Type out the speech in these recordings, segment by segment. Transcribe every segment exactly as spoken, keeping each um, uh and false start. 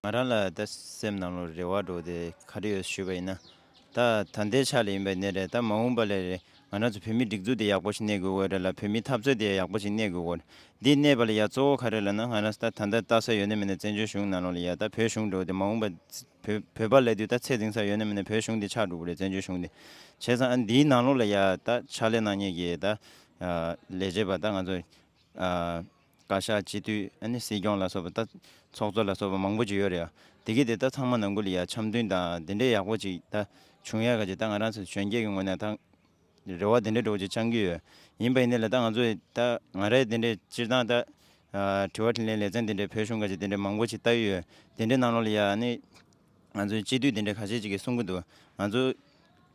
ང་རང་ལ་ད་སེམས་ནང་ལ་རེ་བ་འདྲ་བོ་དེ་ག་རེ་ཡོད་ཞུས་པ་ཡིན་ན། ད་ད་ལྟའི་ཆ་ལ་ཡིན་པ་ཡིན་ནའི་རེད། ད་མ་འོངས་པ་ལ་རེད། ང་རང་ཚོ་བོད་མིའི་སྒྲིག་འཛུགས་དེ་ཡག་པོ་ཞིག་གནས་དགོས་ཀྱི་ཡོད་རེད་ལ། བོད་མིའི་འཐབ་རྩོད་དེ་ཡག་པོ་ཞིག་གནས་དགོས་ཀྱི་ཡོད་རེད། འདི་གནས་པ་ལ་ཡ་གཙོ་བོ་ག་རེ་ལབ་ན། ང་རང་ཚོ་ད་ད་ལྟ་ལྟ་ས་ཡོད་ན་མེད་ན་བཙན་བྱོལ་གཞུང་ནང་ལོགས་ལ་ཡ། ད་བོད་གཞུང་འདྲ་བོ་དེ་མ་འོངས་པ་བོད་བོད་པ་ལབ་དུས་ད་ཚད་འཛིན་ས་ཡོད་ན་མེད་ན་བོད་གཞུང་དེ་ཆགས་འགྲོ་གི་རེད། བཙན་བྱོལ་གཞུང་དེ། བྱས་ཙང་ཨ་འདིའི་ནང་ལོགས་ལ་ཡ་ད་ཕྱག་ལས་གནང་མཁན་གྱི་ད་ལས་བྱེད་པ་ད་ང་ཚོ་ཨ་བཀའ་ཤག་སྤྱི་འཐུས། ཨ་ནི་སྲིད་སྐྱོང་ལ་སོགས་པ། ད་ཚོགས་གཙོ་ལ་སོགས་པ་མང་པོ་ཅིག་ཡོད་རེད། དེ་གི་དེ་ད་ཚང་མ་ནང་ཁུལ་ལ་ཡ་འཆམ་མཐུན་དང་དེ་འདྲའི་ཡག་པོ་ཅིག་ད་བྱུང་ཡ་ག་ཅིག་ད་ང་རང་ཚོ་གཞོན་སྐྱེས་ཀྱི་ངོས་ནས་ད་རེ་བ་དེ་འདྲའི་འདྲ་བོ་ཅིག་བཅང་གི་ཡོད། ཡིན་པ་ཡིན་ནའི་ལ་ད་ང་ཚོས་ད་ང་རའི་དེ་འདྲའི་སྤྱིར་བཏང་ད་ཨ་དྲི་བ་དྲིས་ལན་ལེ་ཚན་དེ་འདྲའི་བོད་གཞུང་ག་ཅིག་དེ་འདྲའི་མང་པོ་ཅིག་ལྟ་ཡི་ཡོད། དེ་འདྲའི་ནང་ལོགས་ལ་ཡ་ཨ་ནི་ང་ཚོའི་སྤྱི་འཐུས་དེ་འདྲའི་ཁ་ཤས་ཅིག་གིས་གསུང་གི་འདུག། ང་ཚོ་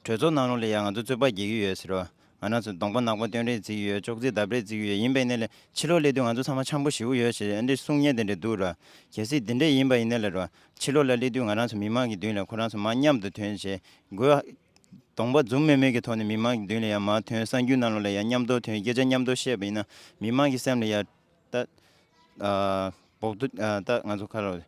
གྲོས་ཚོགས་ནང་ལོགས་ལ་ཡང་ང་ཚོ་རྩོད་པ་རྒྱག་གི་ཡོད་ཟེར་བ། ང་རང་ཚོ་གདོང་པ་ནག་པོ་སྟོན་རེས་བརྩི་གི་ཡོད། ཅོག་ཙེ་བརྡབ་རེས་བརྩི་གི་ཡོད། ཡིན་པ་ཡིན་ནའི་ལས་ཕྱི་ལོགས་སླེབས་དུས་ང་ཚོ་ཚང་མ་འཆམ་པོ་ཞེ་པོ་ཡོད་ཞེས་ཨ་འདྲས་གསུང་མཁན་དེ་འདྲས་འདུག་ར། གལ་སྲིད་དེ་འདྲས་ཡིན་པ་ཡིན་ནའི་ལས་ར། ཕྱི་ལོགས་ལ་སླེབས་དུས་ང་རང་ཚོ་མི་མང་གི་མདུན་ལ་ཁོ་རང་ཚོ་མར་མཉམ་དུ་ཐོན་བྱས། དགོས་གདོང་པ་འཛུམ་དམུལ་དམུལ་གྱི་ཐོག་ནས་མི་མང་གི་མདུན་ལ་ཡང་མར་ཐོན། གསར་འགྱུར་ནང་ལོགས་ལ་ཡང་མཉམ་དུ་ཐོན། སྐད་ཆ་མཉམ་དུ་བཤད་པ་ཡིན་ན། མི་མང་གི་སེམས་ལ་ཡང་ད་ཨ་བོག་ཐུག་ཨ་ད་ང་ཚོ་ཁ་ལོ་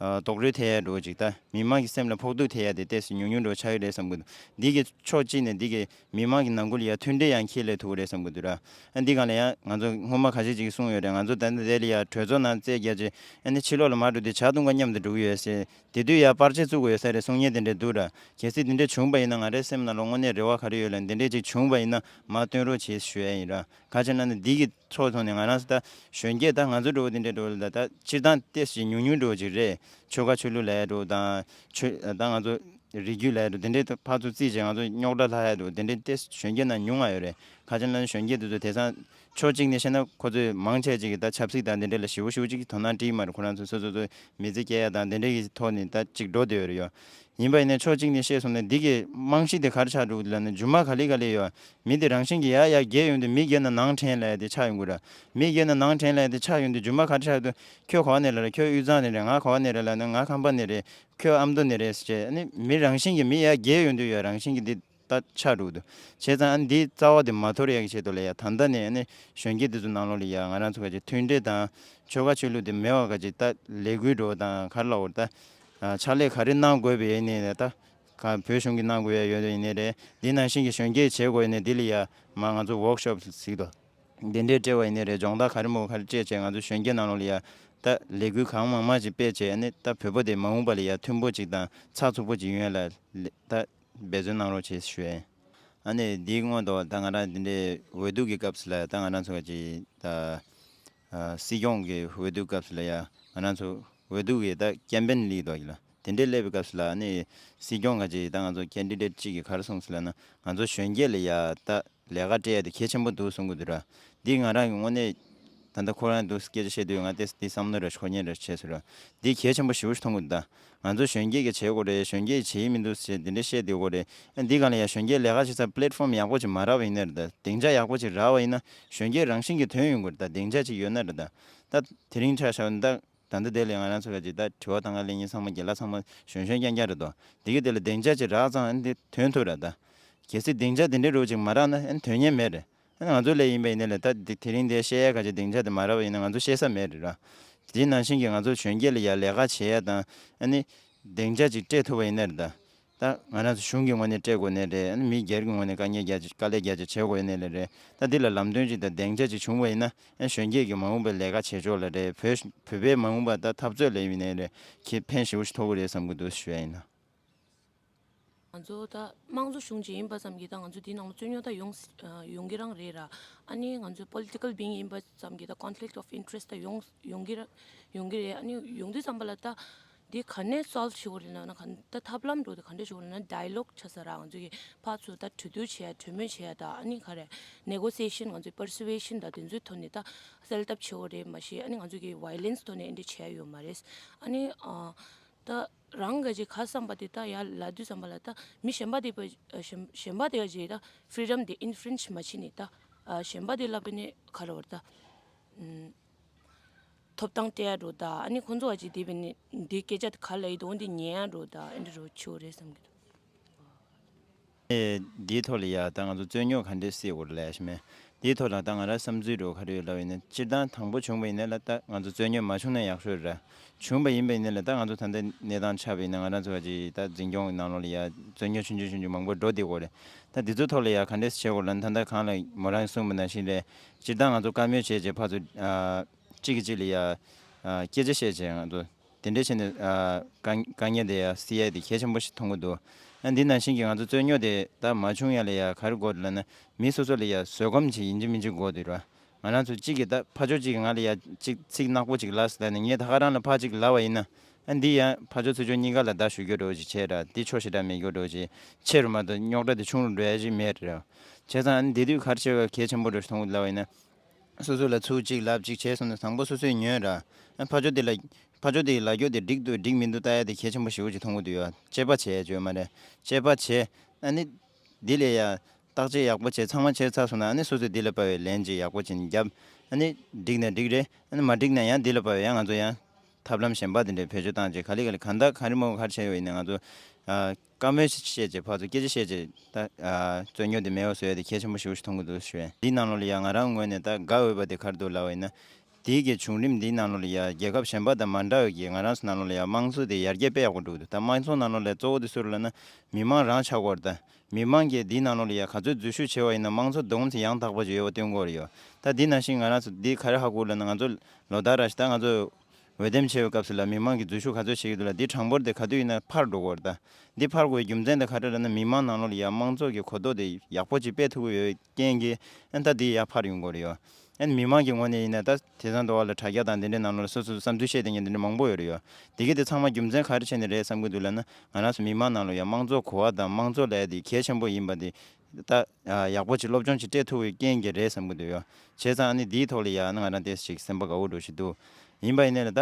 ཨ་རྡོག་རོལ་ཐེབས་ཡ་འདྲ་བོ་ཅིག། ད་མི་མང་གི་སེམས་ལ་ཕོག་ཐུག་ཐེབས་ཡ་དེ་ཏོག་ཙམ་ཉུང་ཉུང་འདྲ་བོ་ཆགས་ཀྱི་རེད་བསམ་གྱི་འདུག། འདི་གི་ཕྱོགས་གཅིག་ནས་འདི་གི་མི་མང་གི་ནང་ཁུལ་ལ་ཡ་མཐུན་སྒྲིལ་ཡང་ཁྱེར་སླེབས་ཐུབ་ཀྱི་རེད་བསམ་གྱི་འདུག་ར། ཨ་འདི་སྒང་ལ་ཡང་ང་ཚོ་སྔོན་མ་ཁ་ཤས་ཅིག་གིས་གསུངས་ཡོད་རེད། ང་ཚོ་ད་ལྟ་དེ་ལ་ཡ་གྲོས་ཚོགས་ནང་རྩོད་རྒྱག་བྱས། ཨ་ནི་ཕྱི་ལོགས་ལ་མར་འགྲོ་དུས་ཇ་འཐུང་ག་མཉམ་དུ་འགྲོ་གི་ཡོད་ཟེར། དེ་དུས་ཡ་པར་ཆས་བཙུགས་དགོས་ཡོད་ས་རེད་གསུང་མཁན་དེ་འདྲས་འདུག་ར། གལ་སྲིད་དེ་འདྲས་བྱུང་པ་ཡིན་ན་ང་རའི་སེམས་ནང་ལ་དངོས་གནས་རེ་བ་ག་རེ་ཡོད་ལབ། དེ་འདྲས་ཅིག་བྱུང་པ་ཡིན་ན་མར་སྟོན་རོགས་བྱེད་ཞུ་ཡ་ཡིན་ར། ག་ཅི་ལབ་ན་འདི་གི་ཕྱོགས་ཐོག་ནས་ང་རང་ཚོ་ད་གཞོན་སྐྱེས་ད་ང་ཚོ་འདྲ་བོ་དེ་འདྲས་འདྲ་བོ་ལ་ད་སྤྱིར་བཏང་ཏོག་ཙམ་ཉུང་ཉུང་འདྲ་བོ་ཅིག་རེད། ཆོལ་ཁ་ཆོས་ལུགས་ལབ་ཡ་འདྲ་བོ་དང་ཆོས་ད་ང་ཚོ་རིགས་རྒྱུད་ལབ་ཡ་འདྲ་བོ་དེ་འདྲས་ཕར་ཚུར་རྩིས་བྱས་ང་ཚོ་རྙོག་དྲ་ལྷག་ཡ་འདྲ་བོ་དེ་འདྲས་ཏོག་ཙམ་གཞོན་སྐྱེས་ནང་ཉུང་བ་ཡོད་རེད། ག་ཅི་ལབ་ན་གཞོན་སྐྱེས་དེ་ཚོ་དེང་སང་ཕྱོགས་གཅིག་ནས་བཤད་ན་ཁོ་ཚོས་མང་ཆེ་ཅིག་གིས་ད་ཆབ་སྲིད་དང་དེ་འདྲས་ལ་ཞེ་པོ་ཞེ་པོ་ཅིག་དོ་སྣང་སྤྲད་ཀྱི་མ་རེད། ཁོ་རང་ཚོ་སོ་སོ་ཚོ་མི་ཚེ་སྐྱེལ་ཡ་དང་དེ་འདྲས་ཀྱི་ཐོག་ནས་ད་ཅིག་འགྲོ་བསྡད་ཡོད་རེད་ཡོ། ཡིན་པ་ཡིན་ནའི་ཕྱོགས་གཅིག་ནས་བཤད་སོང་ན་འདི་གི་རྨང་གཞི་དེ་ག་རེ་ཆགས་འགྲོ་གི་འདུག་ལབ་ན། རྒྱུ་མ་ག་ལེ་ག་ལེ་ཡོད། མི་དེ་རང་བཞིན་གྱིས་ཡར་ཡར་རྒས་ཡོང་དུས་མི་རྒས་ན་ནང་ཕྲན་ལབ་ཡ་དེ་ཆགས་ཡོང་གི་ར། མི་རྒས་ན་ནང་ཕྲན་ལབ་ཡ་དེ་ཆགས་ཡོང་དུས་རྒྱུ་མ་ག་རེ་ཆགས་འདུག། ཁྱོད་ག་བ་ནས་ལབ་ར། ཁྱོད་དབུས་གཙང་ནས་རེད། ང་ག་བ་ནས་རེད་ལབ་ན། ང་ཁམས་པ་ནས་རེད། ཁྱོད་ཨ་མདོ་ནས་རེད་ཟེར་བྱས། ཨ་ནི་མི་རང་བཞིན་གྱིས་མི་ཡར་རྒས་ཡོང་དུས་ཡ་རང་བཞིན་གྱིས་འདི་ད་ཆགས་འགྲོ་གི་འདུག། བྱས་ཙང་ཨ་ནི་འདིའི་རྩ་བ་དེ་མ་དོར་ཡ་གི་ཆེད་དུ་ལ་ཡ། ད་ལྟ་ནས་ཨ་ནི་གཞོན་སྐྱེས་དེ་ཚོ་ནང་ལོགས་ལ་ཡ་ང་རང་ཚོ་ག་ཅིག་མཐུན་སྒྲིལ་དང་ཆོལ་ཁ་ཆོས་ལུགས་དེ་མེད་པ་ག་ཅིག་ད་ལས་འགུལ་འགྲོ་བ་དང་ག་རེ་ལབ་དགོས་རེད། ད་ཕྱག་ལས་ག་རེ་གནང་དགོས་པ་ཡིན་ནའི་ད་ག་བོད་གཞུང་གིས་གནང་དགོས་ཡ་ཡོད་ཡིན་ནའི་རེད། འདི་ནང་བཞིན་གྱི་གཞོན་སྐྱེས་བྱེད་དགོས་ཡིན་ནའི་འདི་ལ་ཡ་མ་ང་ཚོ་ཝོག་ཤོབ་ཟིག་དང་དེ་འདྲའི་སྤྲད་པ་ཡིན་ནའི་རེད། སྦྱོང་བརྡར་ག་རེ་མོ་ག་རེ་སྤྲད་བྱས་ང་ཚོ་གཞོན་སྐྱེས་ནང་ལོགས་ལ་ཡ་ད་ལས་འགུལ་གང་མང་མང་ཅིག་སྤེལ་བྱས། ཨ་ནི་ད་བོད་པ་དེ་མ་འོངས་པ་ལ་ཡ་མཐུན་པོ་ཅིག་དང་ཚགས་ཚུད་པོ་ཅིག་ཡོང་ཡ་ལ་ད་འབད་བརྩོན་གནང་རོགས་བྱེད་ཞུ་ཡ་ཡིན། ཨ་ནི་འདིའི་སྔོན་དུ་ད་ང་རང་འདི་འདྲའི་འོས་བསྡུ་གི་སྐབས་སུ་ལ་ད་ང་རང་ཚོ་ག་ཅིག་ད་ཨ་སྲིད་སྐྱོང་གི་འོས་བསྡུ་སྐབས་སུ་ལ་ཡ་ང་རང་ཚོ་འོས་བསྡུ་གི་ད་ཀེམ་པེན་སླེབས་འདུག་གི་ལ། དེ་འདྲའི་སླེབས་པའི་སྐབས་སུ་ལ་ཨ་ནི་སྲིད་སྐྱོང་ག་ཅིག་ད་ང་ཚོ་ཀེན་ཌི་ཌེཊ་གཅིག་གིས་ག་རེ་གསུངས་སོང་ལབ་ན། ང་ཚོ་གཞོན་སྐྱེས་ལ་ཡ་ད་ལས་ཀ་སྤྲད་ཡ་དེ་གལ་ཆེན་པོ་འདུག་གསུང་གི་འདུག་ར། འདི་ང་རང་གི་དངོས་གནས་ད་ལྟ་ཁོ་རང་འདུག་སྐད་ཆ་བཤད་དུས་ང་ཏོག་ཙམ་འདི་བསམ་བློ་ར་འཁོར་མཁན་ར་བྱས་སོང་ར། འདི་གལ་ཆེན་པོ་ཞེ་པོ་ཞིག་མཐོང་གི་འདུག་ད། ང་ཚོ་གཞོན་སྐྱེས་ཀྱིས་བྱེད་དགོས་རེད། གཞོན་སྐྱེས་བྱེད་ཡི་མི་འདུག་ཟེར་འདི་འདྲ་བཤད་སྡོད་དགོས་རེད། ཨ་འདི་སྒང་ལ་ཡ་གཞོན་སྐྱེས་ལས་ཀ་བྱེད་ས་པི་ལེཊ་ཕོམ་ཡག་པོ་ཅིག་མ་རག་པ་ཡིན་ན་རེད་ད། སྡིངས་ཆ་ཡག་པོ་ཅིག་རག་པ་ཡིན་ན་གཞོན་སྐྱེས་རང་བཞིན་གྱིས་ཐོན་ཡོང་གི་རེད་ད། སྡིངས་ཆ་ཅིག་ཡོད་ན་རེད་ད། ད་དེ་རིང་ཆ་བཞག་ན་ད། ད་ལྟ་དེ་ལས་ང་རང་ཚོ་ག་ཅིག་ད་དྲི་བ་དང་ག་ལེན་མཁན་ཚང་མ་རྒན་ལགས་ཚང་མ་གཞོན་གཞོན་རྐྱང་རྐྱང་རེད་དོ། དེ་གི་དེ་ལ་སྡིངས་ཆ་ཅིག་རག་ཙང་ཨ་ནི་དེ་ཐོན་ཐུབ་རེད་ད། གལ་སྲིད་སྡིངས་ཆ་དེ་འདྲའི་རོ་ཅིག་མ་རག་ན་ཨ་ནི་ཐོན་མཁན་མེད་རེད། ཨ་ནི་ང་ཚོ་ལས་ཡིན་པ་ཡིན་ནའི་ལས་ད་དེ་དེ་རིང་དེ་བཤད་ཡ་ག་ཅིག་སྡིངས་ཆ་དེ་མ་རག་པ་ཡིན་ན་ང་ཚོ་བཤད་ས་མེད་རེད་ར། དེ་ནང་བཞིན་གྱི་ང་ཚོ་གཞོན་སྐྱེས་ལ་ཡ་ལས་ཀ་བྱེད་ཡ་དང་ཨ་ནི་སྡིངས་ཆ་ཅིག་སྤྲད་ཐུབ་པ་ཡིན་ན་རེད་ད། ད་ང་རང་ཚོ་གཞུང་གི་ངོས་ནས་སྤྲད་དགོས་ནའི་རེད། ཨ་ནི་མི་སྒེར་གྱི་ངོས་ནས་དཀའ་ངལ་རྒྱག་ཅིག་དཀའ་ལས་རྒྱག་ཅིག་བྱེད་དགོས་ནའི་ལས་རེད། ད་འདི་ལ་ལམ་སྟོན་ཅིག་དང་སྡིངས་ཆ་ཅིག་བྱུང་བ་ཡིན་ན་ཨ་གཞོན་སྐྱེས་ཀྱི་མ་འོངས་པའི་ལས་ཀ་བྱེད་ཕྱོགས་ལ་རེད། བོད་བོད་པའི་མ་འོངས་པ་ད་འཐབ་རྩོད་ལ་ཡིན་ནའི་རེད། ཁྱེད་ཕན་ཞེ་པོ་ཞིག་ཐོགས་ཀྱི་རེད་བསམ་གྱི་འདུག་ཞུ་ཡ་ཡིན་ན། ང་ཚོ་ད་དམངས་གཙོ་གཞུང་ཅིག་ཡིན་པ་ཙམ་གྱིས་ད་ང་ཚོ་འདི་ནང་ལ་རྩོད་རྙོག་ད་ཡོང་ཡོང་གི་རང་རེད་ར། ཨ་ནི་ང་ཚོ་པོ་ལི་ཊི་ཀལ་བིང་ཡིན་པ་ཙམ་གྱིས་ད་ཀོན་ཕི་ལིག་ཊི་ཨོཕ་ཨིན་ཊི་རེ་སི་ཊི་ད་ཡོང་ཡོང་གི་ར་ཡོང་གི་རེད། ཨ་ནི་ཡོང་དུས་ཙམ་པ་ལ་ད་འདི་ག་ནས་སོལབ་བྱེད་དགོས་རེད་ལབ་ན། ག་ད་ཐབས་ལམ་འགྲོ་དེ་ག་འདྲ་བྱེད་དགོས་རེད་ན། ཌའི་ལོག་བྱ་ས་ར། ང་ཚོ་གི་ཕར་ཚུར་ད་གྲོས་བསྡུར་བྱེད་ཡ། གྲོས་མོལ་བྱེད་ཡ། ད་ཨ་ནི་ག་རེ་ནེ་གོ་སི་ཨེ་ཤན། ང་ཚོའི་པར་སུ་ཨེ་ཤན་ད་དེ་ཚོའི་ཐོག་ནས་ད་སེལ་ཐབས་བྱེད་དགོས་རེད། མ་གཞི་ཨ་ནི་ང་ཚོ་གི་ཝའི་ལེན་སི་ཐོག་ནས་ཨེ་འདྲ་བྱེད་ཡ་ཡོད་མ་རེད། ཨ་ནི་ཨ་ད་རང་ག་ཅིག་ག་བསམ་པ་དེ་ད་ཡར་ལབ་དུས་ཙམ་པ་ལ་ད་མི་གཞན་པ་དེ་པ་གཞན་གཞན་པ་དེ་ག་ཅིག་ད་ཕི་རི་ཌམ་དེ་ཨིན་ཕི་རིན་ཇི་མ་བྱེད་ནས་ད་གཞན་པ་དེ་ལབ་པ་ནས་ག་རེ་བར་ད་ཐོབ་ཐང་སྤྲད་ཡ་འགྲོ་ད། ཨ་ནི་ཁོང་ཚོ་ག་ཅིག་དེ་བས་ནས་འདི་སྐད་ཆ་དེ་ག་ལབ་ཡི་འདུག་འདི་ཉན་ཡ་འགྲོ་ད། ཨེ་འདྲ་རོ་ཆོ་རེད་བསམ་གི་འདུག། ཨེ་འདིའི་ཐོག་ལ་ཡ་ད་ང་ཚོ་རྩོད་རྙོག་ག་འདྲས་སེལ་དགོས་རེད་ལབ་ཡ་ཞིག་མེད། དེའི་ཐོག་ལ་ད་ང་རང་བསམ་ཚུལ་འདྲ་བོ་ག་རེ་ཡོད་ལབ་ཡིན་ན། སྤྱིར་བཏང་དང་པོ་བྱུང་བ་ཡིན་ན་ལ་ད་ང་ཚོ་རྩོད་རྙོག་མ་བྱུང་ན་ཡག་ཤོས་རེད། བྱུང་བ་ཡིན་པ་ཡིན་ན་ལ་ད་ང་ཚོ་ད་ལྟ་གནས་སྟངས་ཆགས་པ་ཡིན་ན་ང་རང་ཚོ་ག་ཅིག་ད་འཛིན་སྐྱོང་གི་ནང་ལོགས་ལ་ཡ་རྩོད་རྙོག་ཆུང་ཆུང་ཆུང་ཆུང་མང་པོ་འགྲོ་བསྡད་ཀྱི་ཡོད་རེད། ད་འདི་ཚོའི་ཐོག་ལ་ཡ་ག་འདྲས་སེ་བྱེད་དགོས་ལབ་ན། ད་ལྟ་གང་ལ་མོ་རང་གིས་གསུངས་པ་ནང་བཞིན་རེད། སྤྱིར་བཏང་ང་ཚོ་བཀའ་མོལ་བྱས་རྗེས་ཕར་ཚུར་ཨ་གཅིག་གིས་གཅིག་ལ་ཡ་ཨ་སྐད་ཆ་བཤད་བྱས་ང་ཚོ་དེ་འདྲས་བྱས་ནས་ཨ་དཀའ་དཀའ་ངལ་དེ་ཡ་སེལ་ཡ་དེ་གལ་ཆེན་པོ་ཞིག་མཐོང་གི་འདུག་ཨ་འདི་ནང་བཞིན་གྱི་ང་ཚོ་རྩོད་རྙོག་དེ་ད་མ་བྱུང་ཡ་ལ་ཡ་ག་རེ་དགོས་འདུག་ལབ་ན། མི་སོ་སོ་ལ་ཡ་བཟོད་སྒོམ་ཅིག་ཡིན་གཅིག་མིན་གཅིག་དགོས་འདུག་ར། ང་རང་ཚོ་གཅིག་གིས་ད་ཕར་ཕྱོགས་གཅིག་གིས་ང་ལ་ཡ་གཅིག་ཚིག་ནག་པོ་ཅིག་ལབ་ཟེར་ནས་ངས་ད་ག་རང་ལ་ཕར་ཅིག་ལབ་པ་ཡིན་ན། ཨ་འདི་ཡང་ཕར་ཕྱོགས་ཚུར་ཕྱོགས་གཉིས་ཀ་ལ་ད་ཞུ་རྒྱུ་འདྲ་བོ་ཅིག་བྱས་ར། འདི་ཆོག་ཤེས་འདྲ་མེད་རྒྱུ་འདྲ་བོ་ཅིག་ཆེ་རུ་མ་གཏོགས་རྙོག་དྲ་དེ་ཆུང་རུ་འགྲོ་ཡ་ཅིག་མེད་ར། བྱས་ཙང་ཨ་ནི་འདི་དུས་ག་རེ་བྱེད་དགོས་གལ་ཆེན་པོ་འདྲ་བོ་ཞིག་མཐོང་གི་འདུག་ལབ་པ་ཡིན་ན། སོ་སོ་ལ་ཚུར་གཅིག་ལབ་གཅིག་བྱས་སོང་ན་དང་པོ་སོ་སོས་ཉོན་ར། ཨ་ཕར་ཕྱོགས་དེ་ལ་ཕར་ཕྱོགས་དེ་ལབ་རྒྱུ་དེ་འགྲིག་འདུག་འགྲིག་མི་འདུག་ལྟ་ཡ་དེ་གལ་ཆེན་པོ་ཞེ་པོ་ཅིག་མཐོང་གི་འདུག་ཡ། དཔྱད་པ་བྱས་བརྗོད་མ་རེད། དཔྱད་པ་བྱས། ཨ་ནི་འདི་ལས་ཡ་བརྟག་དཔྱད་ཡག་པོ་བྱས་ཚང་མ་བྱས་ཚར་སོང་ན། ཨ་ནི་སོ་སོས་འདི་ལ་དཔག་པའི་ལན་ཅིག་ཡག་པོ་ཅིག་བརྒྱབ། ཨ་ནི་འགྲིག་ན་འགྲིག་རེད། ཨ་ནི་མ་འགྲིག་ན་ཡང་འདི་ལ་དཔག་པའི་ཡང་ང་ཚོ་ཡང་ཐབས་ལམ་གཞན་པ་དེ་འདྲའི་བེད་སྤྱོད་བཏང་བྱས་ག་ལེ་ག་ལེ་གང་ལྟར་ག་རེ་མོ་ག་རེ་བྱས་ཡོད་ཡིན་ན། ང་ཚོ་ཨ་བཀའ་མོལ་བཤད་བྱས་ཕར་ཚུར་སྐད་ཆ་བཤད་བྱས་ད་ཨ་རྩོད་རྙོག་དེ་མེད་པ་བཟོ་ཡ་དེ་གལ་ཆེན་པོ་ཞེ་པོ་ཞིག་མཐོང་གི་འདུག་ཞུ་བས། འདིའི་ནང་ལོགས་ལ་ཡ་ང་རང་ངོས་ནས་ད་དགའ་འོས་པ་དེ་ག་རེ་འདུག་ལབ་པ་ཡིན་ན། དེའི་གི་བྱུང་རིམ་འདིའི་ནང་ལོགས་ལ་ཡ་རྒྱལ་ཁབ་གཞན་པ་དང་མ་འདྲ་བའི་གི་ང་རང་ཚོ་ནང་ལོགས་ལ་ཡ་དམངས་གཙོ་དེ་ཡར་རྒྱས་དཔེ་ཡག་པོ་འགྲོ་གི་འདུག་ད་དམངས་གཙོ་ནང་ལོགས་ལ་གཙོ་བོ་དེ་སུ་རེད་ལབ་ན་མི་མང་རང་ཆགས་ཀྱི་ཡོད་རེད། ད་མི་མང་གིས་འདིའི་ནང་ལོགས་ལ་ཡ་ག་ཚོད་འཛུལ་ཞུགས་བྱས་པ་ཡིན་ན་དམངས་གཙོ་བསྡོམས་ཚེ་ཡང་དག་པ་ཅིག་ཡོད་པ་སྟོན་གྱི་ཡོད་རེད་ཡོ། ད་འདི་ནང་བཞིན་ང་རང་ཚོ་འདི་ག་རེ་ཧ་གོ་ལབ་ན། ང་ཚོ་ལོ་ལྟར་ར་ཞིག་ད་ང་ཚོ་འོས་འདེམས་བྱེད་པའི་སྐབས་སུ་ལ་མི་མང་གིས་འཛུལ་ཞུགས་ག་ཚོད་བྱེད་ཀྱི་འདུག་ལ། འདི་གྲངས་འབོར་དེ་ག་དུས་ཡིན་ན་འཕར་འགྲོ་གི་ཡོད་རེད། ད་འདི་འཕར་དགོས་རྒྱུ་མཚན་དེ་ག་རེ་རེད་ལབ་ན། མི་མང་ནང་ལོགས་ལ་ཡ་དམངས་གཙོ་གི་གོ་རྟོགས་དེ་ཡག་པོ་ཅིག་སྤེལ་ཐུབ་ཀྱི་ཡོད་རྐྱེན་གྱིས་ཨ་ནི་ད་འདི་ཡར་འཕར་ཡོང་གི་ཡོད་རེད་ཡོ། ཨ་ནི་མི་མང་གི་ངོས་ནས་ཡིན་ན་ད་དེང་སང་འདྲ་བོ་ལ་དྲ་རྒྱ་དང་དེ་འདྲའི་ནང་ལོགས་ལ་སོ་སོའི་བསམ་ཚུལ་བཤད་བསྡད་མཁན་དེ་འདྲ་མང་པོ་ཡོད་རེད་ཡོ། དེ་གི་དེ་ཚང་མ་རྒྱུ་མཚན་ག་རེ་བྱས་ནས་རེད་བསམ་གྱི་འདུག་ལབ་ན། ང་རང་ཚོ་མི་མང་ནང་ལོགས་ཡ་དམངས་གཙོ་གོ་བ་དང་དམངས་གཙོ་ལབ་ཡ་དེ་གལ་ཆེན་པོ་ཡིན་པ་དེ་ད་ཡག་པོ་ཅིག་སློབ་སྦྱོང་ཅིག་སྤྲད་ཐུབ་པའི་རྐྱེན་གྱིས་རེད་བསམ་གྱི་འདུག་ཡོ། བྱས་ཙང་ཨ་ནི་འདིའི་ཐོག་ལ་ཡ་ཨ་ནི་ང་རང་ཏོག་ཙམ་ཅིག་སེམས་པ་དགའ་པོ་འདྲ་བོ་ཞིག་འདུག་ཡིན་པ་ཡིན་ནའི་ལ་ད་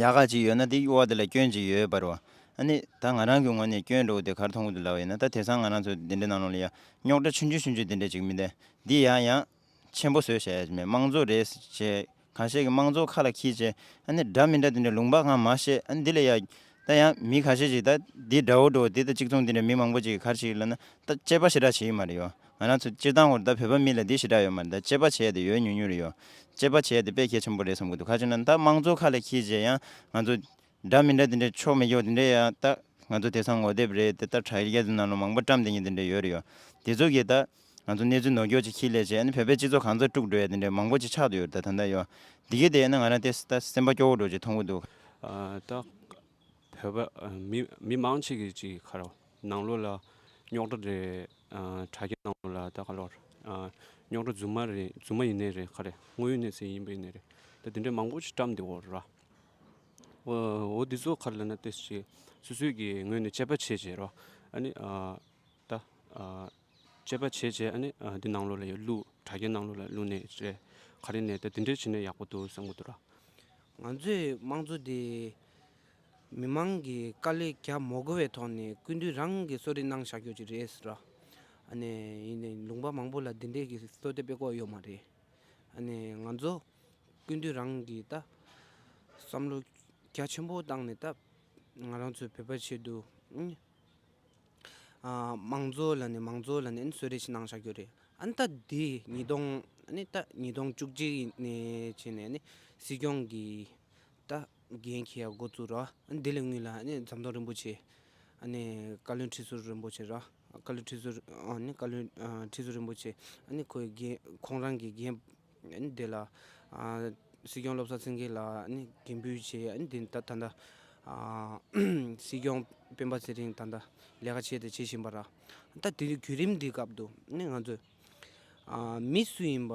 ཡག་ག་ཅིག་ཡོད་ན་དེ་གཡོ་བ་དེ་ལ་སྐྱོན་ཅིག་ཡོད་པ་རེད་བ། ཨ་ནི་ད་ང་རང་གི་ངོས་ནས་སྐྱོན་འདྲ་བོ་དེ་ག་རེ་མཐོང་གི་འདུག་ལབ་པ་ཡིན་ན། ད་དེང་སང་ང་རང་ཚོ་འདི་འདྲའི་ནང་ལོགས་ལ་ཡ་རྙོག་དྲ་ཆུང་ཆུང་ཆུང་ཆུང་དེ་འདྲ་ཅིག་མིན་ཏེ། འདི་ཡང་ཡང་ཆེན་པོ་བཟོས་བྱས་ཡ་ཅིག་མེད། དམངས་གཙོ་རེད་ཅེས་ཁ་ཤས་ཀྱིས་དམངས་གཙོ་ཁ་ལ་འཁྱེར་བྱས། ཨ་ནི་འདྲ་མི་འདྲ་དེ་འདྲ་ལུང་པ་གང་མ་ཤེས། ཨ་ནི་འདི་ལ་ཡ་ད་ཡང་མི་ཁ་ཤས་ཅིག་ད་འདི་འདྲ་བོ་འདྲ་བོ་འདི་ད་གཅིག་མཚུངས་དེ་འདྲ་མི་མང་པོ་ཅིག་གིས་ག་རེ་བྱེད་ཀྱི་ལབ་ན། ད་དཔྱད་པ་ཞེ་དྲག་བྱེད་ཀྱི་མ་རེད་ཡོ། ང་རང་ཚོ་སྤྱིར་བཏང་འོ་ད་བོད་པ་མི་ལ་འདི་ཞེ་དྲག་ཡོད་མ་རེད། ད་དཔྱད་པ་བྱེད་ཡ་དེ་ཡོད་ཉུང་ཉུང་རེད་ཡོ། དཔྱད་པ་བྱེད་ཡ་དེ་དཔེ་གལ་ཆེན་པོ་རེད་བསམ་གྱི་འདུག་ག་རེ་བྱས་ན་ད་དམངས་གཙོ་ཁ་ལ་འཁྱེར་བྱས་ཡང་ང་ཚོ་འདྲ་མི་འདྲ་དེ་འདྲ་ཕྱོགས་མེད་ཀྱོག་དེ་འདྲ་ཡ་ད་ང་ཚོ་དེང་སང་ངོ་དེབ་རེད་དེ། ད་དྲ་རྒྱ་དེ་ནང་ལ་མང་པོ་བཀྲམ་བསྡད་མཁན་དེ་འདྲ་ཡོད་རེད་ཡོ། དེ་ཚོ་གིས་ད་ང་ཚོ་གནས་ཚུལ་ནོར་འཁྱོག་ཅིག་འཁྱེར་སླེབས་བྱས། ཨ་ནི་བོད་པའི་སྤྱི་ཚོགས་གང་ཚ་དཀྲུག་འགྲོ་ཡ་དེ་འདྲ་མང་པོ་ཅིག་ཆགས་བསྡད་ཡོད་རེད། ད་ད་ལྟ་ཡོ། དེ་གིས་དེ་ཡིན་ན་ང་རང་ཏོག་ཙམ་ད་སེམས་པ་སྐྱོ་བོ་འདྲ་བོ་ཅིག་མཐོང་གི་འདུག་ཨ་ད་བོད་པ་ཨ་མི་མི་མང་ཆེ་གིས་ཅིག་ག་རེ་ནང་ལོགས་ལ་རྙོག་དྲ་རེད། ཨ་དྲ་རྒྱ་ནང་ལོགས་ལ་ད་ག་ལོར་ཨ་རྙོག་དྲ་རྫུན་མ་རེད། རྫུན་མ་ཡིན་ནའི་རེད། ག་རེ་དངོས་ཡོད་གནས་ཚུལ་ཡིན་པ་ཡིན་ནའི་རེད། ད་དེ་འདྲའི་མང་པོ་ཅིག་བཀྲམ་བསྡད་ཡོད་རེད་ར། འོ་འོ་འདི་ཚོ་ག་རེ་ལབ་ན་ཏོག་ཙམ་སོ་སོའི་གི་ངོས་ནས་དཔྱད་པ་བྱས་བྱས་ར། ཨ་ནི་ཨ་ད་ཨ་དཔྱད་པ་བྱས་བྱས། ཨ་ནི་ཨ་འདི་ནང་ལོགས་ལ་ཡ་བླུགས། དྲ་རྒྱའི་ནང་ལོགས་ལ་བླུགས་ནས་རེད། ག་རེ་ནས་ད་དེ་འདྲས་བྱས་ན་ཡག་པོ་འདུག་བསམ་གྱི་འདུག་ར། ང་ཚོའི་དམངས་གཙོ་འདི་མི་མང་གིས་དཀའ་ལས་རྒྱག་མ་དགོས་པའི་ཐོག་ནས་སྐུ་མདུན་རང་གིས་གསོལ་རས་གནང་བཞག་རྒྱུ་ཅིག་རེད་ཟེར་ར། ཨ་ནི་ཡིན་ནའི་ལུང་པ་མང་པོ་ལ་འདི་འདྲས་ཀྱི་གསོལ་འདེབས་སྤེལ་ཀྱི་ཡོད་མ་རེད། ཨ་ནི་ང་ཚོ་སྐུ་མདུན་རང་གིས་ད་བསམ་བློ་རྒྱ་ཆེན་པོ་བཏང་ནས་ད་ང་རང་ཚོའི་བོད་པའི་ཆེད་དུ་ཨ་ནི་ཨ་དམངས་གཙོ་ལབ་ནས་དམངས་གཙོ་ལབ་ནས་ཨ་ནི་གསོལ་རས་ཤིག་གནང་བཞག་རྒྱུ་རེད། ཨ་ནི་ད་འདི་ཉིས་སྟོང་ཨ་ནི་ད་ཉིས་སྟོང་བཅུ་གཅིག་ནས་བྱས་ནས་ཨ་ནི་སྲིད་སྐྱོང་གི་ད་འགན་འཁྱེར་ཡ་འགོ་བཙུགས་ར། ཨ་ནི་དེ་ལས་སྔོན་ལ་ཨ་ནི་ཟམ་གདོང་རིན་པོ་ཆེ། ཨ་ནི་བཀའ་བློན་ཁྲི་ཟུར་རིན་པོ་ཆེ་ར། བཀའ་བློན་ཁྲི་ཟུར་ཨ་ནི་བཀའ་བློན་ཨ་ཁྲི་ཟུར་རིན་པོ་ཆེ། ཨ་ནི་ཁོའི་འགན་ཁོང་རང་གི་འགན་ཨ་ནི་དེ་ལ་ཨ་སྲིད་སྐྱོང་བློ་བཟང་སེང་གེ་ལ་ཨ་ནི་འགན་འབུལ་བྱས། ཨ་ནི་དེ་ད་ད་ལྟ་ཨ་སྲིད་སྐྱོང་སྤེན་པ་ཚེ་རིང་ད་ལྟ་ལས་ཀ་བྱས་དང་བྱེད་བཞིན་པ་ར། ད་དེ་བརྒྱུད་རིམ་འདིའི་སྐབས་དུ་ཨ་ནི་ང་ཚོས་ཨ་མི་སུ་ཡིན་པ་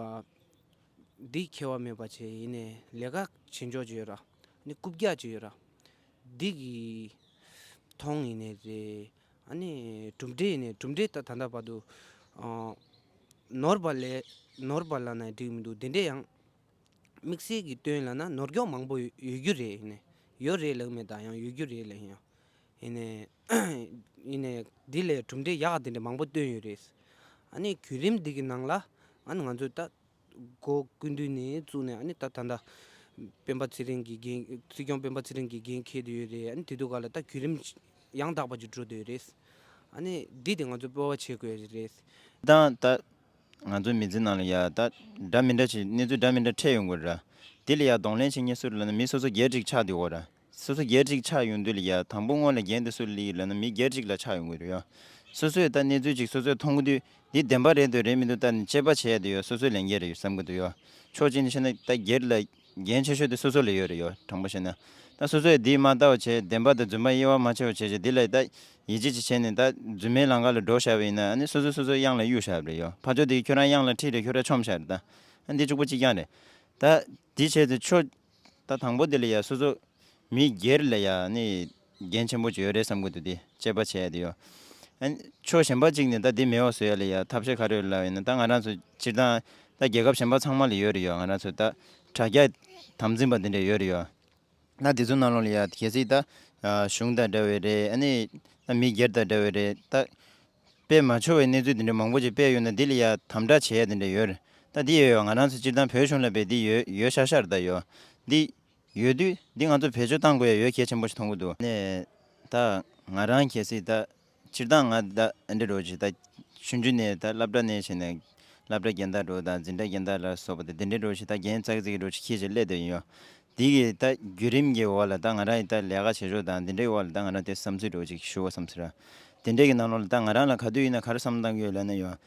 འདི་ཁྱད་པར་མེད་པ་བྱས། ཡིན་ནའི་ལས་ཀ་བྱེད་ཕྱོགས་ཅིག་ཡོད་ར། ཨ་ནི་རྐུབ་བཀྱག་ཅིག་ཡོད་ར། འདི་གི་མཐོང་ཡིན་ནའི་རེད། ཨ་ནི་གྲུབ་འབྲས་ཡིན་ནའི་གྲུབ་འབྲས་ད་ད་ལྟ་བར་དུ་ཨ་ནོར་བ་ལས་ནོར་བ་ལབ་ན་འགྲིག་མི་འདུག་དེ་འདྲས་ཡང་དམིགས་བསལ་གྱི་དོན་ལབ་ན་ནོར་འཁྱོག་མང་པོ་ཡོད་རྒྱུ་རེད། ཡིན་ནའི་ཡོད་རེད་ལབ་མེད། ད་ཡང་ཡོད་རྒྱུ་རེད་ལབ་ཡིན། ཡང་ཡིན་ནའི་ཡིན་ནའི་འདི་ལས་གྲུབ་འབྲས་ཡག་དེ་འདྲས་མང་པོ་བཏོན་ཡོད་རེད། ཨ་ནི་བརྒྱུད་རིམ་འདི་གི་ནང་ལ་ཨ་ནི་ང་ཚོས་ད་འགོ་སྐུ་མདུན་ནས་བཙུགས་ནས་ཨ་ནི་ད་ད་ལྟ་སྤེན་པ་ཚེ་རིང་གི་འགན་སྲིད་སྐྱོང་སྤེན་པ་ཚེ་རིང་གི་འགན་འཁྱེར་བསྡད་ཡོད་རེད། ཨ་ནི་དེ་དུས་ག་ལ་ད་བརྒྱུད་རིམ་ཡང་དག་པ་ཅིག་འགྲོ་བསྡད་ཡོད་རེད། ཨ་ནི་འདི་དེ་ང་ཚོ་སྤོབས་པ་བྱེད་དགོས་རེད། ད་ད་ ང་ཚོའི་མི་ཚེ་ནང་ལ་ཡ་ད་འདྲ་མི་འདྲ་ཅིག་གནས་ཚུལ་འདྲ་མི་འདྲ་འཕྲད་ཡོང་གི་རེད། དེ་ལ་ཡ་གདོང་ལེན་བྱེད་མཁན་སུ་རེད་ལབ་ན་མི་སོ་སོ་སྒེར་གཅིག་ཆགས་བསྡད་ཡོད་རེད། སོ་སོ་སྒེར་གཅིག་ཆགས་ཡོང་དུས་ལ་ཡ་དང་པོ་སྔོན་ལ་འགན་དེ་སུ་ལ་ཡོད་ལབ་ན་མི་སྒེར་གཅིག་ལ་ཆགས་ཡོང་གི་རེད་ཡ། སོ་སོས་ད་གནས་ཚུལ་ཅིག་སོ་སོས་མཐོང་གི་དུས་འདི་བདེན་པ་རེད་འདུག་རེད་མི་འདུག་ད་ནི་དཔྱད་པ་བྱས་ཏེ་ཡ་སོ་སོའི་ལས་འགན་རེད་བསམ་གི་འདུག་ཡ། ཕྱོགས་གཅིག་ནས་བཤད་ན་ད་སྒེར་ལ་འགན་ཆེ་ཤོས་དེ་སོ་སོ་ལ་ཡོད་རེད་ཡ། དྲང་པོ་བཤད་ན་ད་སོ་སོས་འདི་མ་ལྟ་བ་བྱས་བདེན་པ་དང་རྫུན་མ་དབྱེ་བ་མ་ཕྱེ་བ་བྱས་བྱས་འདི་ལ་ད་ཡིད་ཆེས་ཅིག་བྱས་ནས་ད་རྫུན་མའི་ལམ་ཁ་ལ་འགྲོ་བཞག་པ་ཡིན་ན་ཨ་ནི་སོ་སོས་སོ་སོའི་གཡང་ལ་གཡུག་བཞག་པ་རེད་ཡ། ཕར་ཕྱོགས་དེ་ཁྱོད་རང་གཡང་ལ་ཁྲིད་རེད་ཁྱོད་རང་མཆོངས་བཞག་རེད་ད། ཨ་འདི་གཅིག་པོ་གཅིག་རྐྱང་རེད། ད་འདི་བྱས་ཏེ་ཆོ། ད་དང་པོ་དེ་ལ་ཡ་སོ་སོ་མི་སྒེར་ལ་ཡ་ནི་འགན་ཆེན་པོ་ཅིག་ཡོད་རེད་བསམ་གི་འདུག་དེ་དཔྱད་པ་བྱས་ཡ་དེ་ཡོད། ཨ་ནི་ཕྱོགས་གཞན་པ་གཅིག་ནས་ད་འདི་མེད་པ་བཟོ་ཡ་ལ་ཡ་ཐབས་ཤེས་ག་རེ་ཡོད་ལབ་ཡིན་ན་ད་ང་རང་ཚོ་སྤྱིར་བཏང་ད་རྒྱལ་ཁབ་གཞན་པ་ཚང་མ་ལ་ཡོད་རེད་ཡ། ང་རང་ཚོ་ད་དྲ་རྒྱ་དམ་འཛིན་པ་འདི་འདྲ་ཡོད་རེད་ཡ། ད་དེ་ཚོ་ནང་ལོགས་ལ་ཡ་གལ་སྲིད་ད་གཞུང་དང་འདྲ་བའི་རེད། ཨ་ནི་ད་མི་སྒེར་དང་འདྲ་བའི་རེད་ད། དཔེ་མ་ཆོག་པའི་གནས་ཚུལ་དེ་འདྲ་མང་པོ་ཅིག་སྤེལ་ཡོད་ན་འདི་ལ་ཡ་དམ་དྲག་བྱེད་ཡ་དེ་འདྲ་ཡོད་རེད། ད་འདི་ཡོད་ཡོད་ང་རང་ཚོ་སྤྱིར་བཏང་བོད་གཞུང་ལ་དཔེ་འདི་ཡོད་ཡོད་ཤག་ཤག་རེད་ད་ཡོད། འདི་ཡོད་དུས་འདི་ང་ཚོ་བེད་སྤྱོད་གཏང་དགོས་ཡ་ཡོད་གལ་ཆེན་པོ་ཞིག་མཐོང་གི་འདུག་ནས་ད་ང་རང་གལ་སྲིད་ད་སྤྱིར་བཏང་ང་ད་ཨ་འདྲ་འགྲོ་ཅིག་ད་ཆུང་ཆུང་ནས་ད་སློབ་གྲྭ་ནས་བྱས་ནས་སློབ་གྲྭ་རྒན་བདག་འགྲོ་དང་འཛིན་གྲྭ་རྒན་བདག་ལ་སོགས་པ་དེ་འདི་འདྲ་འགྲོ་ཅིག་ད་རྒན་ཙག་ཙིག་འགྲོ་ཅིག་ཁྱེད་ཅིག་སླེབས་བསྡད་ཡོད། འདི་གི་ད་བརྒྱུད་རིམ་གྱི་འོག་ལ་ད་ང་རང་ཡི་ད་ལས་ཀ་བྱེད་ཕྱོགས་དང་འདི་འདྲའི་འོག་ལ་ད་ང་རང་དེ་བསམ་ཚུལ་འདྲ་བོ་ཅིག་ཞུ་བ་བསམ་ཟེར། དེ་འདྲའི་གི་ནང་ལོགས་ལ་ད་ང་རང་ལ་ག་དུས་ཡིན་ན་ག་རེ་བསམ་བཏང་གི་ཡོད་ལབ་ན་ཡོད།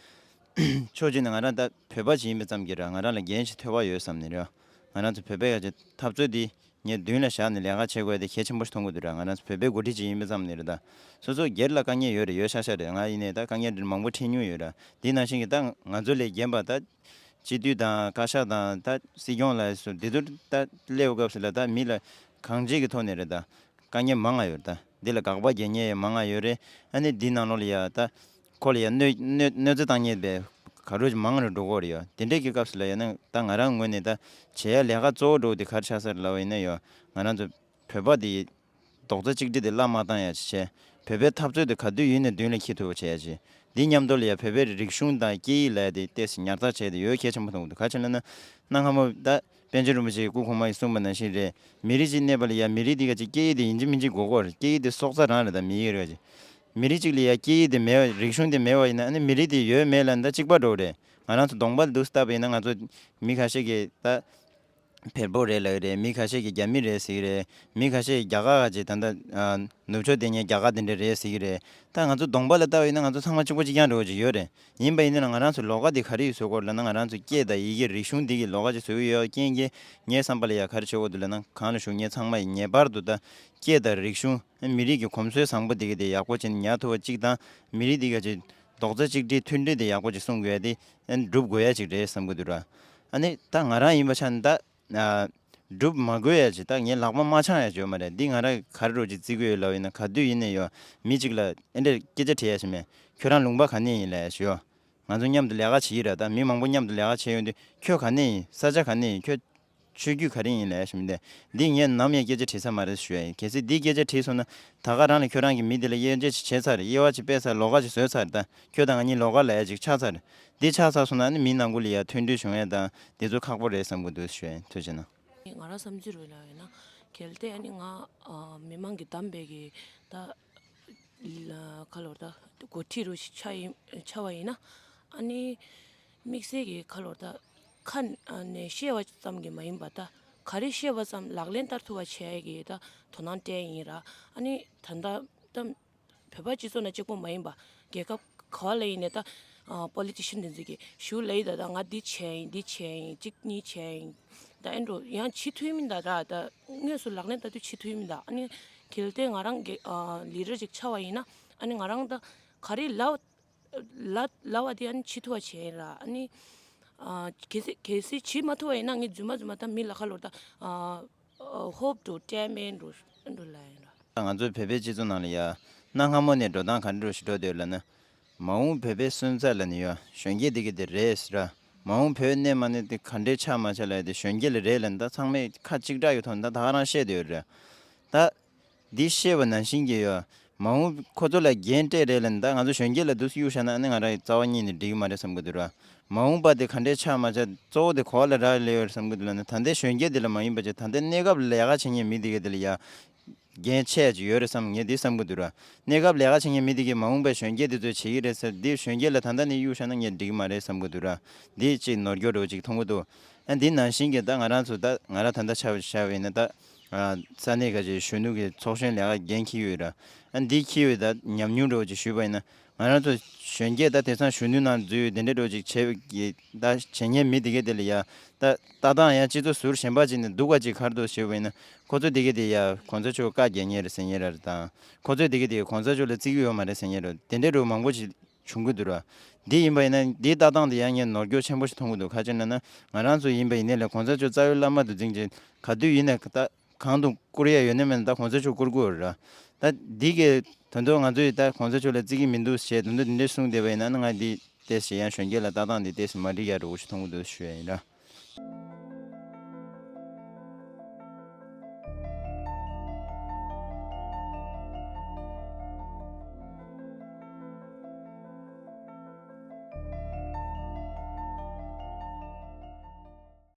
ཕྱོགས་གཅིག་ནས་ང་རང་ད་བོད་པ་ཅིག་ཡིན་པ་ཙམ་གྱིས་ར་ང་རང་ལ་འགན་ཞིག་ཐོབ་པ་ཡོད་བསམ་ནས་རེད། ང་རང་ཚོ་བོད་པའི་ཡ་ཅིག་འཐབ་རྩོད་འདི་ངས་མདུན་ལ་བཞག་ནས་ལས་ཀ་བྱེད་དགོས་དེ་གལ་ཆེན་པོ་ཞིག་མཐོང་གི་འདུག་ར། ང་རང་ཚོ་བོད་པའི་འགོ་ཁྲིད་ཅིག་ཡིན་པ་ཙམ་ནས་རེད་ད། སོ་སོ་སྒེར་ལ་དཀའ་ངལ་ཡོད་རེད་ཡོད་ཤག་ཤག་རེད། ང་ཡིན་ནས་ད་དཀའ་ངལ་འདི་མང་པོ་འཕྲད་མྱོང་ཡོད་ར། འདི་ནང་བཞིན་གྱི་ད་ང་ཚོ་ལས་རྒན་པ་ད། སྤྱི་འཐུས་དང་བཀའ་ཤག་དང་ད་སྲིད་སྐྱོང་ལ་སོགས་འདི་ཚོ་ད་སླེབས་སྐབས་སུ་ལ་ད་མི་ལ་གང་ཅིའི་གི་ཐོག་ནས་རེད་ད། དཀའ་ངལ་མང་ང་ཡོད་རེད་ད། འདི་ལ་དགག་པ་རྒྱག་མཁན་ཡང་མང་ང་ཡོད་རེད། ཨ་ནི་འདི་ནང་ལོགས་ལ་ཡ་ད་ཁོ་ལ་ཡ་གནོད་གནོད་གནོད་འཚེ་བཏང་མཁན་པའི་ག་རེ་མང་རུ་འགྲོ་གི་རེད་ཡ། དེ་འདྲའི་གི་སྐབས་སུ་ལ་ཡ་ན་ད་ང་རང་ངོས་ནས་ད་བྱེད་ཡ་ལས་ཀ་གཙོ་བོ་འགྲོ་དེ་ག་རེ་ཆགས་ས་རེད་ལབ་པ་ཡིན་ན་ཡ་ང་རང་ཚོ་བོད་པ་དེ་རྡོག་རྩ་གཅིག་སྒྲིལ་དེ་བླ་མ་བཏང་ཡ་ཅིག་བྱས། བོད་པའི་འཐབ་རྩོད་དེ་ག་དུས་ཡིན་ནའི་མདུན་ལ་འཁྱེར་ཐུབ་པ་བྱེད་ཡ་ཅིག་འདི་མཉམ་དུ་ལ་ཡ་བོད་པའི་རིག་གཞུང་དང་སྐད་ཡིག་ལ་ཡ་དེ་ཏོག་ཙམ་ཉར་ཚགས་བྱས་ཏེ་ཡོད་གལ་ཆེན་པོ་མཐོང་གི་འདུག་ག་རེ་བྱས་ལབ་ན། གནའ་སྔ་མོ་ད་པཎ་ཆེན་རིན་པོ་ཆེའི་སྐུ་གོང་མ་ཡིས་གསུངས་པ་ནང་བཞིན་རེད། མི་རིགས་གཅིག་གནས་པ་ལ་ཡ་མི་རིགས་དེ་ག་ཅིག་སྐད་ཡིག་དེ་ཡིན་གཅིག་མིན་གཅིག་དགོས་ཀྱི་ཡོད་རེད། སྐད་ཡིག་དེ་སྲོག་རྩ་རང་རེད་ད་མི་ཡིག་རེད་ཅིག་མི་རིགས་གཅིག་ལ་ཡ་སྐད་ཡིག་དེ་མེད་པ་རིག་གཞུང་དེ་མེད་པ་ཡིན་ན་ཨ་ནི་མི་རིགས་དེ་ཡོད་མེད་ལབ་ན་ད་གཅིག་པ་འགྲོ་རེད། ང་རང་ཚོ་གདོང་པ་ལ་འདུག་སེ་བལྟས་པ་ཡིན་ན་ང་ཚོ་མི་ཁ་ཤས་ཀྱིས་ད། བལ་པོ་རེད་ལབ་ཀྱི་རེད། མི་ཁ་ཤས་ཀྱིས་རྒྱ་མི་རེད་ཟེར་གྱི་རེད། མི་ཁ་ཤས་ཀྱིས་རྒྱ་གར་ག་ཅིག་ད་ལྟ་ཨ་ནུབ་ཕྱོགས་བསྡད་མཁན་རྒྱ་གར་དེ་འདྲ་རེད་ཟེར་གྱི་རེད། ད་ང་ཚོ་གདོང་པ་ལ་ལྟ་བ་ཡིན་ན་ང་ཚོ་ཚང་མ་གཅིག་པ་གཅིག་རྐྱང་འདྲ་བོ་ཅིག་ཡོད་རེད། ཡིན་པ་ཡིན་ན་ང་རང་ཚོ་ལོགས་ཀ་དེ་ག་རེ་ཡོད་བཟོ་དགོས་ལབ་ན་ང་རང་ཚོ་སྐད་དང་ཡི་གེ་རིག་གཞུང་འདི་གི་ལོགས་ཀ་ཅིག་བཟོ་གི་ཡོད་རྐྱེན་གྱིས་ངའི་བསམ་པ་ལ་ཡ་ག་རེ་བྱེད་དགོས་འདུག་ལབ་ན་གང་ལ་ཞུ་ངས་ཚང་མ་ཡིན་ངེས་པར་དུ་ད་སྐད་དང་རིག་གཞུང་མི་རིགས་ཀྱི་གོམས་སྲོལ་བཟང་པོ་འདི་གི་དེ་ཡག་པོ་བྱས་ནས་ཉར་ཐུབ་པ་གཅིག་དང་མི་རིགས་འདི་ག་ཅིག་རྡོག་རྩ་གཅིག་སྒྲིལ་མཐུན་སྒྲིལ་དེ་ཡག་པོ་ཅིག་སྲུང་དགོས་ཡ་དེ་སྒྲུབ་དགོས་ཡ་ཅིག་རེད་བསམ་གི་འདུག་ར། ཨ་ནི་ད་ང་རང་ཡིན་པ་ཆ་ནས་ད་ཨ་སྒྲུབ་མ་དགོས་ཡ་ཅིག་ད་ངའི་ལག་པ་མ་འཆང་ཡ་ཅིག་ཡོད་མ་རེད། འདི་ང་རང་ག་རེ་རོ་ཅིག་བརྩི་གི་ཡོད་ལབ་ཡིན་ན་ག་དུས་ཡིན་ནའི་ཡོད་མི་གཅིག་ལ་ཨེ་འདྲས་སྐད་ཆ་དྲི་ཡ་ཞིག་མེད། ཁྱོད་རང་ལུང་པ་ག་ནས་ཡིན་ལབ་ཡ་ཞིག་ཡོད། ང་ཚོ་མཉམ་དུ་ལས་ཀ་བྱེད་ཀྱི་རེད། ད་མི་མང་པོ་མཉམ་དུ་ལས་ཀ་བྱེད་ཡོང་དུས་ཁྱོད་ག་ནས་ཡིན། ས་ཆ་ག་ནས་ཡིན། ཁྱོད་ཆོས་བརྒྱུད་ག་རེ་ཡིན་ལབ་ཞུ་མི་འདི། འདི་ངས་ནམ་ཡང་སྐད་ཆ་དྲིས་ས་མ་རེད་ཞུ་ཡ་ཡིན། གལ་སྲིད་འདིའི་སྐད་ཆ་དྲིས་སོང་ན་ད་ག་རང་ལ་ཁྱོད་རང་གི་མི་འདི་ལ་དབྱེ་འབྱེད་ཅིག་བྱས་ཚར་རེད། དབྱེ་བ་ཅིག་སྤེལ་ཚར། ལོགས་ཀ་ཅིག་བཟོས་ཚར་རེད། ད་ཁྱོད་དང་ང་གཉིས་ལོགས་ཀ་ལབ་ཡ་ཅིག་ཆགས་ཚར་རེད། འདི་ཆགས་ཚར་སོང་ན་ཨ་ནི་མི་ནང་ཁུལ་ལ་ཡ་མཐུན་སྒྲིལ་བྱུང་ཡ་དང་འདི་ཚོ་ཁག་པོ་རེད་བསམ་གི་འདུག་ཞུ་ཡ་ཡིན། ཐུགས་རྗེ་གནང་། ང་རང་བསམ་ཚུལ་རུ་ལབ་ཡོད་ན་གལ་ཏེ་ཨ་ནི་ང་ཨ་མི་མང་གིས་བདམས་པའི་གི་ད། ལ་ཁ་ལོར་ད་འགོ་ཁྲིད་རུ་ཆགས་ཡིན་ཆགས་པ་ཡིན་ན་ཨ་ནི་དམིགས་བསལ་གྱི་ཁ་ལོར་ད་ཁ་ནས་བཤད་པ་ཙམ་གྱིས་མ་ཡིན་པ་ད་ག་རེ་བཤད་པ་ཙམ་ལག་ལེན་བསྟར་ཐུབ་པ་བྱས་ཀྱི་ད་དོ་སྣང་སྤྲད་ཡིན་ར། ཨ་ནི་ད་ལྟ་ད་བོད་པ་སྤྱི་ཚོགས་ནང་གཅིག་པོ་མ་ཡིན་པ་རྒྱལ་ཁབ་ག་བ་ལ་ཡིན་ནའི་ད་པོ་ལི་ཊི་ཤན་དེ་ཚོ་གིས་ཞུ་ལབ་ཡིན་ད། ད་ང་འདི་བྱས་ཡིན་འདི་བྱས་ཡིན་གཅིག་གཉིས་བྱས་ཡིན་ད་ཨེ་འགྲོ་ཡང་བྱེད་ཐུབ་མིན་ད་ར། ད་དངོས་སུ་ལག་ལེན་བསྟར་དུས་བྱེད་ཐུབ་མིན་ད། ཨ་ནི་གལ་ཏེ་ང་རང་གི་ལི་ཌར་ཅིག་ཆགས་པ་ཡིན་ན་ཨ་ནི་ང་རང་ད་ག་རེ་ལབ་ལབ་ལབ་པ་དེ་ཨ་ནི་བྱེད་ཐུབ་པ་བྱས་ར། ཨ་ནི་ཨ་གལ་སྲིད་གལ་སྲིད་བྱེད་མ་ཐུབ་པ་ཡིན་ན་ངས་རྫུན་མ་རྫུན་མ་ད་མི་ལ་ཁ་ལོར་ད་ཨ་ཧོབ་འགྲོ་སྤྲད་མེད་འགྲོ་འགྲོ་ལ་ཡིན་ར། ང་ཚོའི་བོད་པའི་སྤྱི་ཚོགས་ནང་ལ་ཡ་གནའ་སྔ་མོ་ནས་འགྲོ་སྟངས་ག་འདྲ་ཞིག་འགྲོ་འདོད་ལབ་ན། མ་འོངས་བོད་པའི་སོན་རྩ་ལ་ནི་ཡ་གཞོན་སྐྱེས་དེ་གི་དེ་རེད་ཟེར་ར། མ་འོངས་བོད་གནས་མ་གནས་དེ་ག་འདྲའི་ཆགས་མ་ཆགས་ལབ་ཡ་དེ་གཞོན་སྐྱེས་ལ་རེད་ལབ་ན་ད་ཚང་མས་ཁ་གཅིག་གྲགས་ཡོད་ཐོག་ནས་ད་ད་ག་རང་བཤད་བསྡད་ཡོད་རེད། ད། འདི་བཤད་པ་ནང་བཞིན་གྱི་ཡོད། མ་འོངས་ཁོ་ཚོ་ལ་འགན་སྤྲད་རེད་ལབ་ན་ད་ང་ཚོ་གཞོན་སྐྱེས་ལ་འདུག་སེ་གཡུག་བཞག་ན་ཨ་ནི་ང་རང་རྩ་བ་ཉིད་ནས་འགྲིག་གི་མ་རེད་བསམ་གི་འདུག་ར། མ་འོངས་པ་དེ་ག་འདྲས་ཆགས་མ་ཆགས་གཙོ་བོ་དེ་ག་བ་ལ་རག་ལས་ཡོད་བསམ་གི་འདུག་ལབ་ན་ད་ལྟའི་གཞོན་སྐྱེས་དེ་ལ་མ་ཡིན་པ་བྱས་ད་ལྟའི་གནས་སྐབས་ལ་ལས་ཀ་བྱེད་མཁན་མི་དེ་ག་དེ་ལ་ཡ། འགན་ཆེ་ཅིག་ཡོད་རེད་བསམ། ངས་འདི་བསམ་གི་འདུག་ར། གནས་སྐབས་ལས་ཀ་བྱེད་མཁན་མི་དེ་གིས་མ་འོངས་པའི་གཞོན་སྐྱེས་དེ་ཚོས་བྱེད་ཀྱི་རེད་ཟེར། འདི་གཞོན་སྐྱེས་ལ་ད་ལྟ་ནས་གཡུག་བཞག་ན་ངས་འགྲིག་གི་མ་རེད་བསམ་གི་འདུག་ར། འདི་གཅིག་ནོར་འཁྱོག་འདྲ་བོ་ཅིག་མཐོང་གི་འདུག། ཨ་འདི་ནང་བཞིན་གྱི་ད་ང་རང་ཚོ་ད་ང་རང་ད་ལྟ་ཆ་བཞག་པ་ཡིན་ན་ད་ས་གནས་ཁ་ཅིག་གཞོན་ནུ་གི་ཚོགས་གཞོན་ལས་ཀ་འགན་འཁྱེར་ཡོད་ར། ཨ་འདི་འཁྱེར་བའི་ད་ཉམས་མྱོང་འདྲ་བོ་ཅིག་ཞུས་པ་ཡིན་ན། ང་རང་ཚོ་གཞོན་སྐྱེས་ད་དེང་སང་གཞོན་ནུའི་ནང་འཛུལ་དེ་འདྲ་འདྲ་བོ་ཅིག་བྱེད་ཀྱི་ད་བྱེད་མཁན་མི་དེ་གས་དེ་ལ་ཡ་ད་ལྟ་སྟངས་ཡ་སྤྱི་ཚོགས་ཟུར་གཞན་པ་ཅིག་ནས་སྡུག་ག་ཅིག་གར་འདུག་ཞེས་པ་ཡིན་ན། ཁོ་ཚོ་དེ་གས་དེ་ཡ་གོང་ས་མཆོག་བཀའ་རྒྱག་མཁན་རེད་ཟེར་མཁན་ར་རེད་དང་། ཁོ་ཚོས་དེ་གས་དེ་གོང་ས་མཆོག་ལ་བརྩི་གི་ཡོད་མ་རེད་ཟེར་མཁན་རེད། དེ་འདྲ་འདྲ་བོ་མང་པོ་ཅིག་བྱུང་གི་འདུག་ར། འདི་ཡིན་པ་ཡིན་ན་འདིའི་ལྟ་སྟངས་དེ་ཡང་ངས་ནོར་འཁྱོག་ཆེན་པོ་ཞིག་མཐོང་གི་འདུག་ག་ཅི་ན་ན། ང་རང་ཚོ་ཡིན་པ་ཡིན་ནའི་ལས་གོང་ས་མཆོག་རྩ་བའི་བླ་མ་དུ་འཛིན་ཅིང་ག་དུས་ཡིན་ནའི་ད་གང་དུ་བཀུར་ཡ་ཡོད་ནའི་མེད་ན་ད་གོང་ས་མཆོག་བཀུར་དགོས་ར། ད་འདི་གས་ད་དུང་ང་ཚོས་ད་གོང་ས་མཆོག་ལ་བརྩི་གི་མི་འདུག་ཞེས་ད་དུང་འདི་འདྲ་གསུངས་བསྡད་པ་ཡིན་ན་ང་འདི་ཏོག་ཙམ་ཡང་གཞོན་སྐྱེས་ལ་ལྟ་སྟངས་འདི་ཏོག་ཙམ་མ་འགྲིག་ཡ་འདྲ་བོ་ཞིག་མཐོང་གི་འདུག་ཞུ་ཡ་ཡིན་ར།